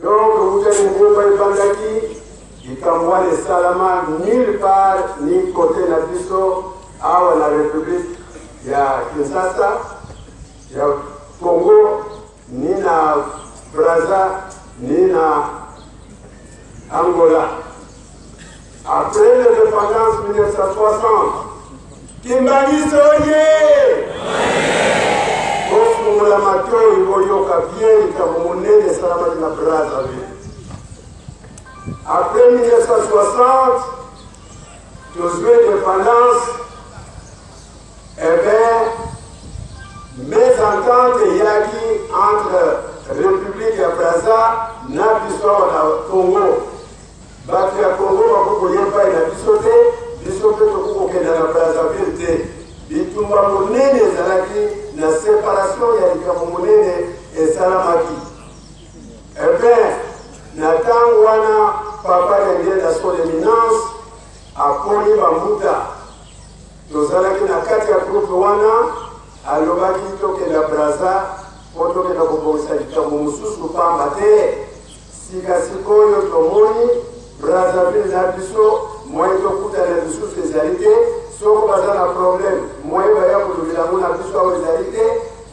Donc wuta lingomba ebandaki, likambo wana esalama nulle part ni cote na biso awa na Republique ya Kinshasa, ya Congo, ni na Brazza, ni na Angola. Après l'indépendance 1960, Kimbanguiste oye! Bofungola matoi boyoka bien likambo monene esalamaki na Brazzaville. Après 1960, tozwi indépendance, eh bien, mésentente eyaki entre République ya Brazza na biso awa na Congo. Bato ya Congo bakoki koya epai na biso te, biso mpe tokoki kokenda na Brazzaville te. Bitumba monene ezalaki na separation ya likambo monene esalamaki. Eh bien, na ntango wana Papa Diangienda son eminence aponi bambuta, tozalaki na kati ya groupe wana, alobaki tokenda Brazza mpo tokenda kobongisa likambo mosusu pamba te Sika sikoyo tomoni Brazzaville na biso moyen tokutana lisusu ezali te, soko baza na problème moyen baya kolobela yango na biso awa ezali te,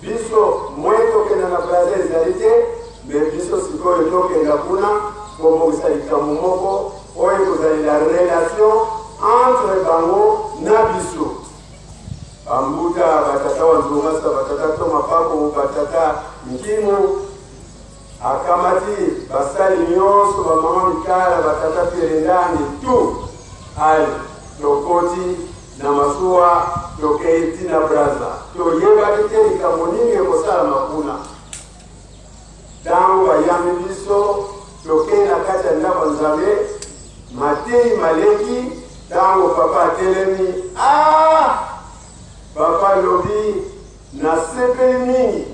biso moyen tokenda na Brazza ezali te, mais biso sikoyo tokenda kuna kobongisa likambo moko oyo ekozalela relation entre bango na biso. Bambuta, batata wa Nzongasa, batata Toma Pako, batata Nkimu, Akamati basali nionso ba mama Mikala, ba tata Pierre Ndandi tout allez tokoti na masuwa tokei ti na Brazza. Toyebaki te likambo nini ekosalama kuna. Tango bayambi biso tokei na kati ya ndako ya Nzambe, mateyi maleki tango papa atelemi, ah! Papa alobi nasepeli mingi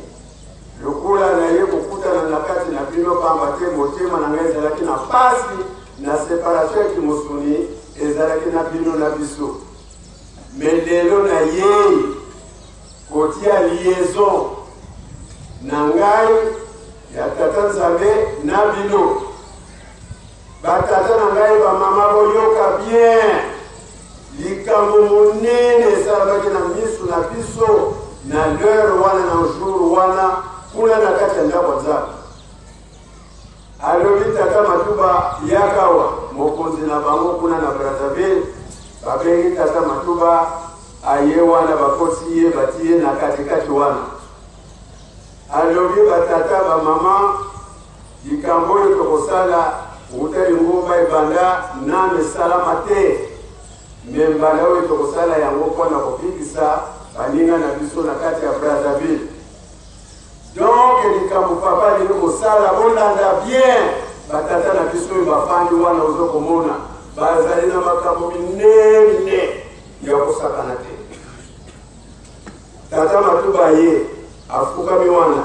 Lokola naye kokutana na kati na bino, pamba te motema na ngai ezalaki na pasi na separation ya kimosuni ezalaki na bino na biso. Mais lelo nayei kotia liaison na ngai ya Tata Nzambe na bino. Batata na ngai, bamama, boyoka bien likambo monene esalamaki na miso na biso na l'heure wana na jour wana kuna na kati ya ndako ya Nzambe. Alobi tata Matuba yakawa, mokonzi na bango kuna na Brazzaville, babengi tata Matuba aye wana, bakoti ye bati ye na katikati wana. Alobi batata bamama, likambo oyo tokosala wuta lingomba ebanda nano esalama te, me mbala oyo tokosala yango mpo na kobikisa baninga na biso na kati ya Brazzaville. Donc likambo papa alingi kosala, bolanda bien batata na biso oyo bafandi wana, ozo komona bazali na makambo minene ya kosakana te. Tata Matuba ye afukami wana,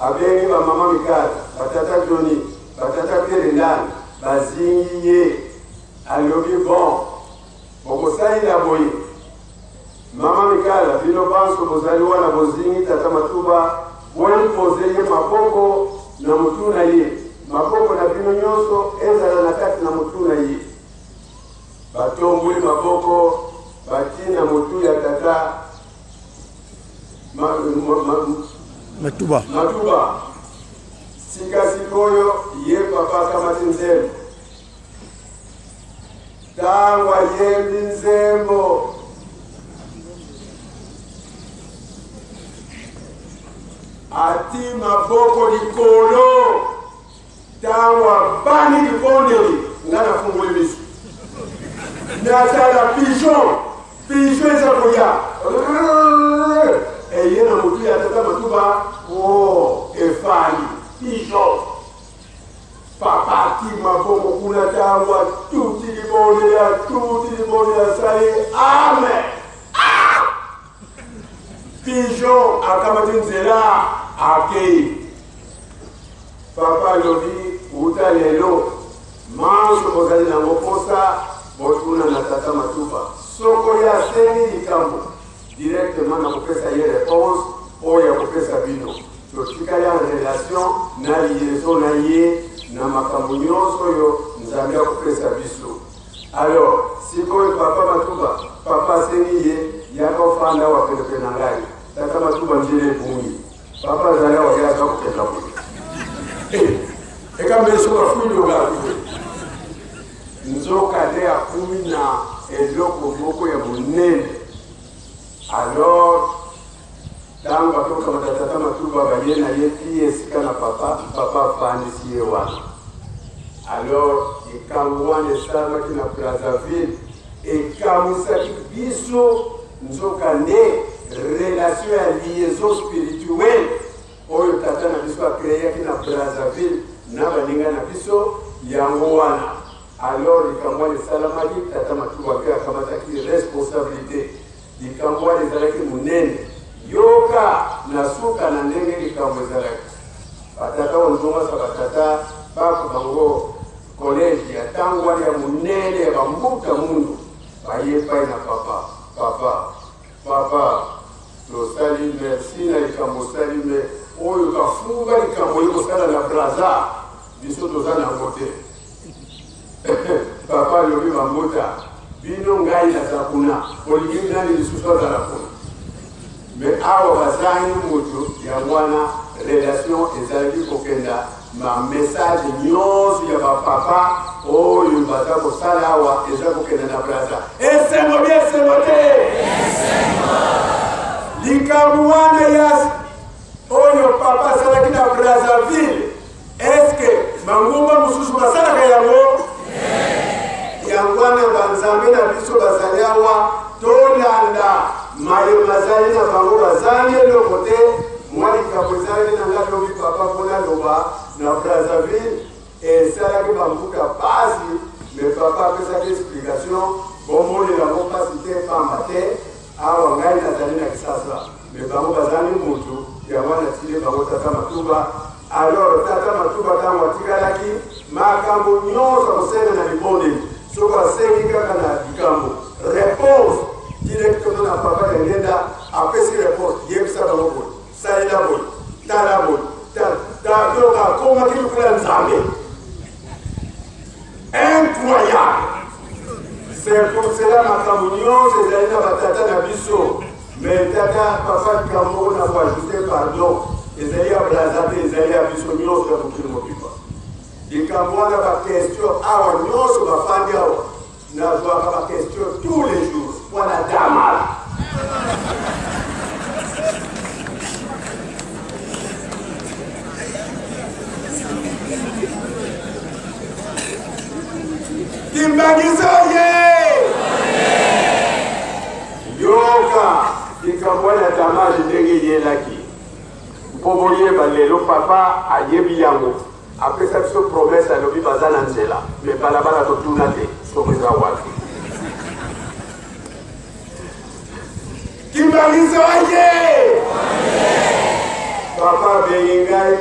abengi ba mama Mikala, ba tata Johnny, ba tata Pierre Ndani, bazingi ye, alobi bon, bokosalela boye. Mama Mikala, bino banso bozali wana bozingi tata Matuba, boimpose ye maboko na motu na ye, maboko na bino nyonso ezala na kati na motu na ye. Batomboli maboko bati na motu ya tata Matuba. Matuba. Sika sikoyo ye papa akamati nzembo. Ntango ayembi nzembo ati maboko likolo Ntango abandi libondeli, nga nafungoli miso natala pigeon, pigeon eza koya eye na motu ya tata Matuba, o oh, efali pigeon. Papa ati maboko kuna, ntango atuti libondeli, atuti libondeli, asali amen. Ah! Pigeon akamati nzela akei. Papa alobi wuta lelo manso bozali nango posa botuna na tata Matuba. Soko ye asengi likambo directement nakopesa ye réponse oyo akopesa bino. Totikali en relation na liaison na ye. na makambo nyonso oyo Nzambe akopesa biso. Alors sikoyo papa Matuba, papa asengi ye yaka ofanda awa penepene na ngai. Tata Matuba nzela ebungi. Papa azali awa ye aza kokenda boye. Eh, eka meso bafundi ogakuwe. Nzoka nde akomi na eloko moko ya monene. Alors ntango bakokamata tata Matuba baye na ye ti esika na papa, papa afandisi ye wana. Alors likambo wana esalamaki na Brazzaville, ekamwisaki biso. Nzoka nde relation ya liaison spirituelle oyo tata na biso akreaki na Brazzaville na baninga na biso yango wana. Alors likambo wana esalamaki, tata Matuba mpe akamataki responsabilité. Likambo wana ezalaki monene. Yoka na suka na ndenge likambo ezalaki. Batata wa nzongasa batata bako bango collège ya ntango wana ya monene ya bambuta mundu baye epai na papa. Papa, papa, tosali merci na likambo osali, me oyo kafunga likambo oye kosala na Brazza, biso toza nango te. Papa alobi, bambuta bino, ngai naza kuna, bolingi nani lisusu azala kuna? Me awa bazangi moto. Yango wana relation ezalaki kokenda, ma message nyonso ya bapapa oyo baza kosala awa eza kokenda na Braza. Esengo bi esengo te, likambo wana ya oyo papa asalaki na Brazzaville, eske mangomba mosusu basalaka yango? Yango wana banzambe na biso bazali awa, tolanda maye mazali na bango, bazangi eloko te. Mwa likambo ezalaki na ngai lobi, papa, mpo naloba na Brazzaville, esalaki bambuka pasi, me papa apesaki explication, bomonela yango pasi te, pamba te awa ngai nazali na Kisasa, me bango bazangi mutu, yango wana tili bango tata Matuba. Alors tata Matuba ntango atikalaki, makambo nyonso akosenga na libondeli, soki asengi kaka na likambo, réponse directement na papa Lengenda apesi réponse: yebisa bango boye, salela boye, tala boye. Donc akomaki lokola Nzambe, incroyable. C'est pour cela makambo nyonso ezali na batata na biso. Mais tata papa, likambo moko na koajuste, pardon, ezali ya Braza te, ezali ya biso nyonso ya mokili mobimba. Likambo wana, baquestion awa nyonso bafandi awa, nazwaka baquestion tous les jours mpona damala. Kimbangiso ye yoka likambo wana damage ndenge eyelaki, mpo boyeba lelo papa ayebi yango, apesa biso promesse, alobi baza na nzela, me balabala totuna te soki eza wapi. Kimbangiso ye, papa abengi ngai,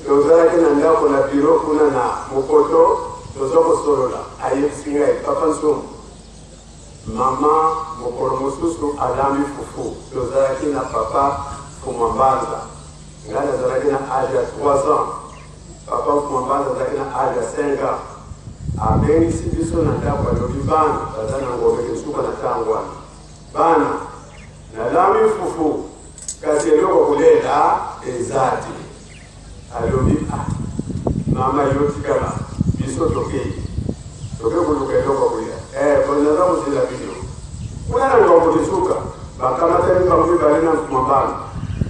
tozalaki na ndako na biro kuna na mokoto, toza kosolola, ayebisi ngai: papa Nsomo, mama mokolo mosusu alambi fufu, tozalaki na papa Fuma Mbanza, ngai nazalaki na age ya 3 ans, papa Fuma Mbanza azalaki na age ya 5 ans. Abengisi biso na ndako, alobi bana baza na ngombe kinsuka na ntango wana: bana, nalambi fufu, kasi eloko kolela eza te. Alobi: ah mama, yo tikala, biso tokei, toke koluka eloko kolia. Eh, naza kozela bino kuna na ngambo kinsuka. Bakamatani bango mibale na mfuma bana,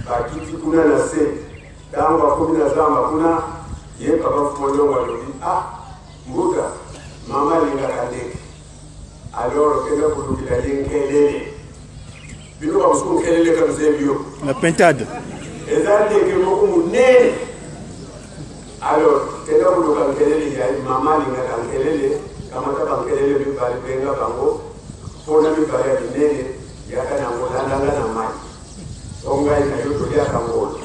bakiti kuna na se. Ntango bakomi na zamba kuna, ye papa Mfuma Ndongo alobi: ah mbuta, mama alingaka ndeke, alors okenda kolukela ye nkelele. Bino bamosuku nkelele kabisa yo. La pintade. Eza ndeke moko monene. Alors kenda koluka nkelele ya mama, alingaka nkelele, kamata bankelele mibale, benga bango mpona mibale ya minene, yaka nango, landanga na mai o ngai na yo toliaka ngolo.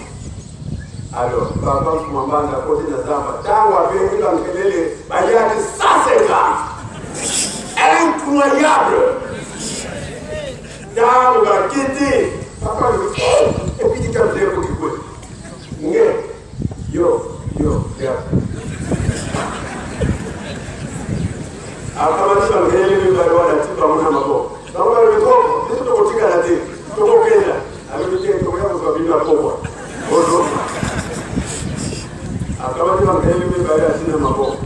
Alors papa Mfuma Mbanda akoti na zamba, ntango abengi bankelele, bayaki 150, incroyable. Ntango bakiti, papa alobi: epiti kabisa ekoki kwe nge yo yo ya. Akamati bangele mibale wana ati bango na maboko. Bango balobi ko biso tokotikala te, tokokenda. Alobi te, tokoya kozwa bino na pokwa. Bozonga. Akamati bangele mibale ati na maboko.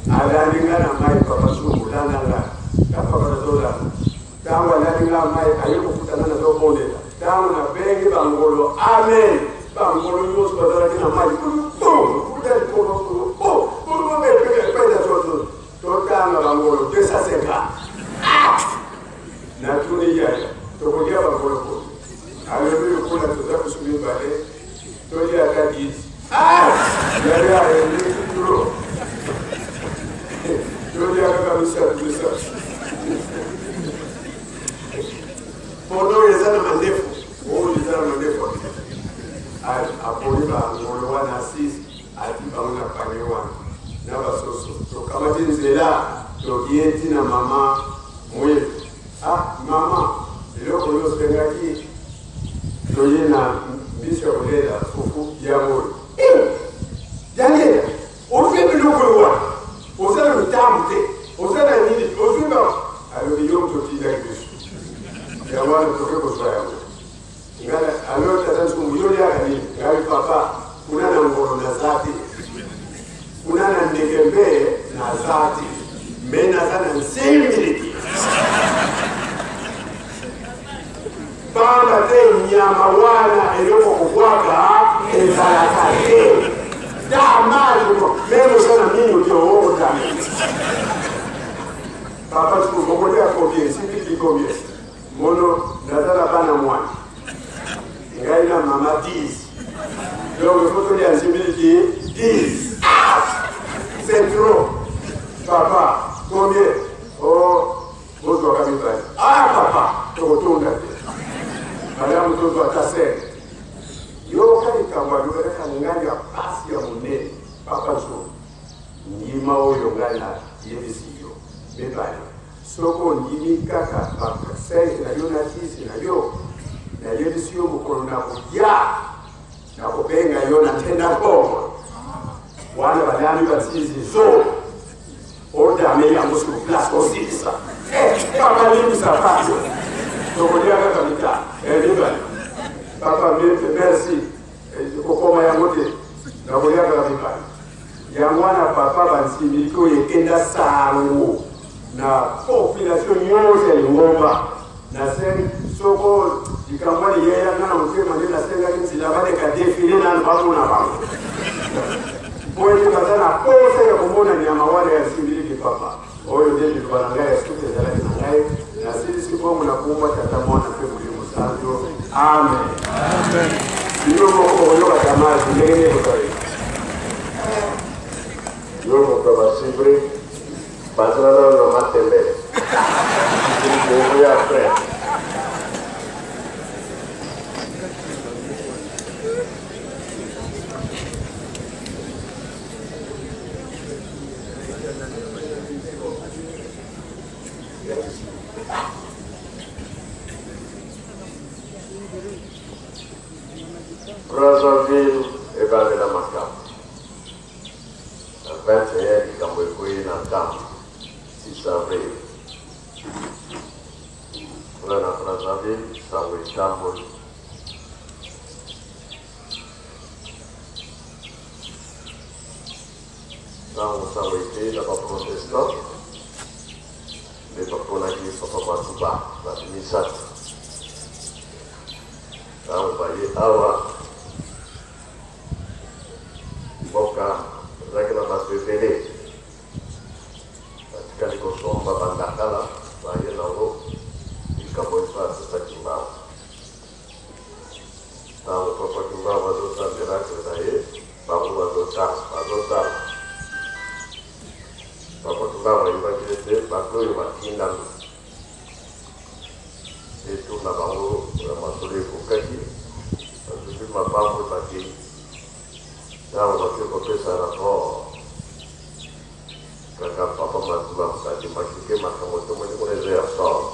Alandi nga na mai papa Sumbu, landa nga. Nga papa nazolanda. Ntango alandi nga mai aye kokutana nazobondela. Ntango nabengi bangolo amen, bangolo nyonso bazalaki na mai kuta likolo totanga bangolo 250. Natuni yaya, tokolia bangolo ko alobi lokola toza biso mibale tolia ata 10. Yaya eleki trop, tolia kaka misato misato. Pono oyo eza na mandefu, oyo eza na mandefu, aponi bangolo wana 6, ati bango na panier wana na basoso. Tokamati nzela, tokie ntina mama Mwe. Ah mama, eloko oyo osengaki, toye na mbisi ya kolela, fufu yango oyo. Daniel, ozwi biloko oyo wapi? Oza na lotambo te, oza na nini? Ozwi ba alobi yo moto otindaki biso, yango wana toke kozwa yango. Ngai alo tata Nsumu, yo liaka nini? Ngai papa, kuna na ngolo naza te, kuna na ndeke mpe naza te, me naza na nsimbiliki. Pamba te nyama wana eloko kobwaka ezalaka te. Damage meme oza na mino te okotana. Papa Nsumu, okolia combien? Nsimbiliki combien? Mono naza na bana mwana ngai na mama 10, donc il faut tolia nsimbiliki 10. C'est trop papa. Combien? Oh, bozwaka mibale. Ah papa, tokotonda te, malamu tozwa ata 5. Yoka likambo alobelaka ngai ya pasi ya monene. Papa Nsumu, ndima oyo ngai nayebisi yo mibale. Soki ondimi kaka ba 5 na yo na 10 na yo, nayebisi yo mokolo na koya nakobenga yo na tenda kongo wana balami basizi zo odame yango sur place osilisa. Papa, limbisa pasi, tokolia kaka mitano mibale. Papa, merci, kokoma yango te, nakolia kaka mibale. Yango wana papa, bansimiliki oyo ekenda sango na population nyonso ya lingomba. Nasengi soko likambo liyeya nga na motema nde nasengaki nzela baleka défilé nanu bamona bango, po ete baza na posa ya komona nyama wana ya nsimbiliki. Papa, oyo nde liloba na ngai ya suki ezalaki na ngai. Nasilisi bongo na kombo Tata, Mwana mpe Molimo Santo. Amen. Bino moko bokoyoka damage ndenge nini ekozali. Yo moto ya basibre, bazala nano na matembele okoya après. Brazzaville ebandela makambo na 21, likambo ekwei na ntango 6 avril kuna na Brazzaville. Sango etamboli ntango sango ekei na baprotestant nde baponaki papa Matuba bato misato. Ntango baye awa, mboka ezalaki na bato ebele batikali kosomba bandakala baye nango likambo epa tata Kimbangu. Ntango papa Kimbangu azosala miracle na ye, bango bazotala, bazotala. Papa Kimbangu ayebaki ete bato oyo batindami etuna bango ya masolo ekokaki, bazwi mapambo bakei. Ntango bakei kopesa rapport, kaka papa Matuba andimaki ke makambo tomoni kuna eza ya solo.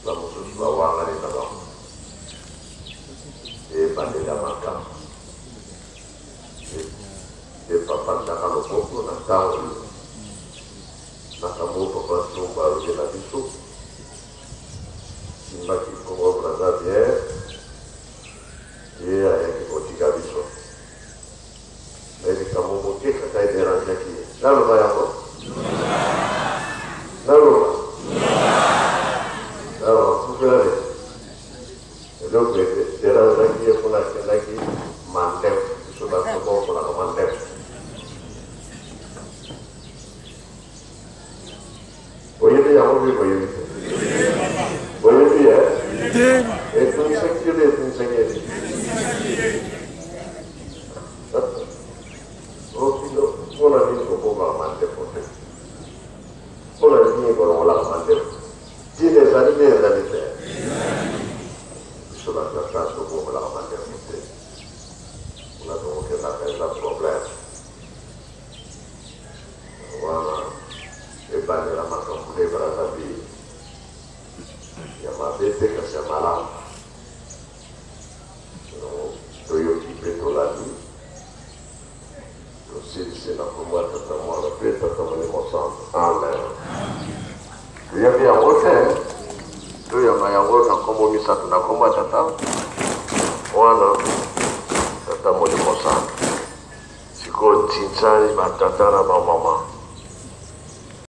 Bamosusu bawangani na bango, ebandela makambo e papa ndaka loboko na ntango oyo. Makambo oyo papa Ntumba alobi na biso, simbaki Congo Brazza bien, ye ayaki kotika biso. Mais likambo moke kaka ederangeaki ye. Naloba yango? Naloba? Naloba kufela le. Eloko ederangeaki ye kuna akendaki mandefu. Biso bato bokolaka mandefu. Boyebi yango mpe boyebi te? Boyebi e? Etungisaki yo etungisaki ye te? Okino mpona nini kobongaka mandefu te? Mpona nini kolongolaka mandefu? Ntina ezali nde ezali te? Biso batata tobongolaka mandefu te. Kuna tokokendaka eza problème. Wana ebandela makambo nde Brazzaville ya mabe te kasi ya malamu. Toyoki mpe tolandi, tosilisi na nkombo ya Tata Mwana mpe Tata Molimo Santu. Amen. Toyambi yango te, toyamba yango na nkombo misato, na nkombo ya Tata Mwana Tata Molimo Santu. Sikoyo ntinzani ba tata na ba mama.